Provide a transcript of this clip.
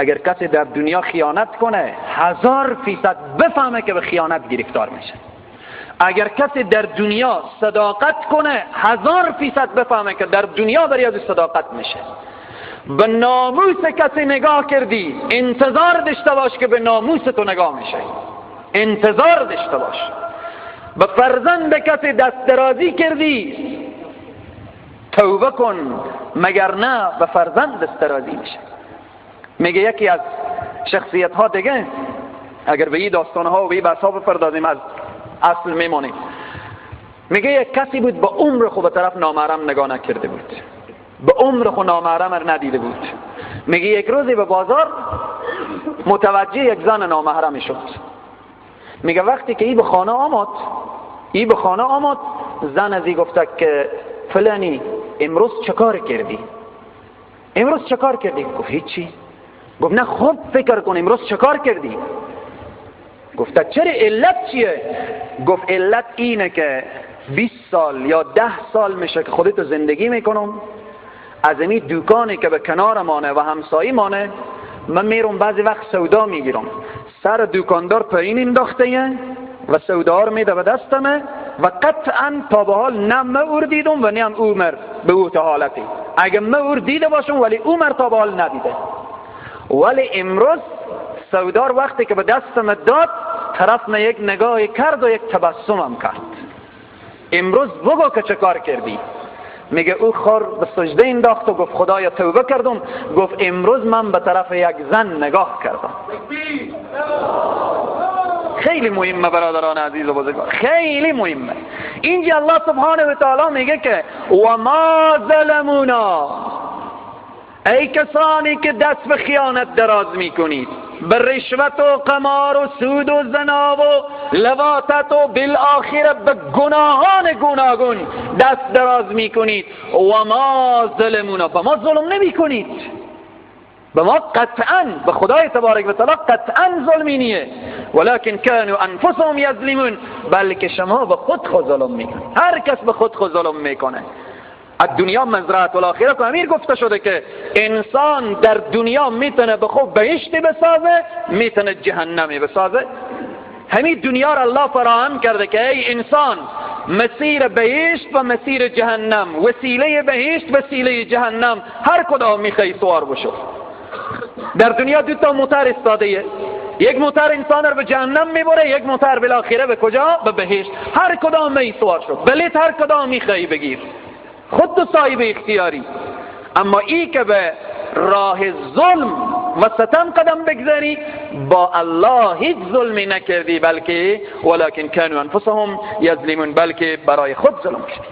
اگر کسی در دنیا خیانت کنه 1000% بفهمه که به خیانت گرفتار میشه. اگر کسی در دنیا صداقت کنه 1000% بفهمه که در دنیا برای از صداقت میشه. به ناموس کسی نگاه کردی، انتظار داشته باش که به ناموس تو نگاه میشه، انتظار داشته باش. به فرزند کسی دست درازی کردی، توبه کن، مگر نه به فرزند دست درازی میشه. میگه یکی از شخصیت ها دیگه، اگر به این داستان ها و به این بحث ها بپردازیم از اصل میمانیم. میگه یک کسی بود به عمر خود به طرف نامحرم نگاه نکرده بود، به عمر خود نامحرم را ندیده بود. میگه یک روزی به بازار متوجه یک زن نامحرم شد. میگه وقتی که ای به خانه آمد، ای به خانه آمد، زن از ای گفته که فلانی امروز چه کار کردی؟ امروز چه کار کردی؟ گفت هیچی. گفت نه خوب فکر کن امروز چه کار کردی؟ گفت چرا، علت چیه؟ گفت علت اینه که 20 سال یا 10 سال میشه که خودتو زندگی میکنم، از این دوکانی که به کنار مانه و همسایه مانه، من میرم بعضی وقت سودا میگیرم، سر دوکاندار پایین انداخته و سودا رو میده به دستمه و قطعا تا به حال نه من اور دیدم و نه هم عمر به او تا حالتی، اگه من اور دیده باشم ولی عمر تا به حال ندیده. ولی امروز سودار وقتی که به دستم داد، طرف من یک نگاه کرد و یک تبسمم کرد. امروز بگو که چه کار کردی؟ میگه او خور به سجده انداخت و گفت خدایا توبه کردم. گفت امروز من به طرف یک زن نگاه کردم. خیلی مهمه برادران عزیز و بزرگوار، خیلی مهمه. اینجا الله سبحانه و تعالی میگه که و ما ظلمونا، ای کسانی که دست به خیانت دراز میکنید، به رشوت و قمار و سود و زنا و لواطت و بالآخره به گناهان گوناگون دست دراز میکنید، و ما ظلمونا، به ما ظلم نمیکنید، به ما قطعا، به خدای تبارک و تعالی قطعا ظلمی نیه، ولکن كانوا انفسهم یظلمون، بلکه شما به خود خود ظلم میکنید. هر کس به خود خود ظلم میکنه. از دنیا مزرعت الاخره که امیر گفته شده که انسان در دنیا میتونه به خود بهشتی بسازه، میتونه جهنمی بسازه. همین دنیا را الله فراهم کرده که ای انسان مسیر بهشت و مسیر جهنم، وسیله بهشت وسیله جهنم، هر کدام میخوای سوار بشو. در دنیا دو تا موتر استاده، یک موتر انسان رو به جهنم میبره، یک موتر بالاخره به کجا؟ به بهشت. هر کدام می سوار شو، بلیت هر کدام میخوای بگیر، خود تو صاحب اختیاری. اما ای که به راه ظلم و ستم قدم بگذاری، با الله هیچ ظلمی نکردی، بلکه ولکن كانوا انفسهم یظلمون، بلکه برای خود ظلم کردی.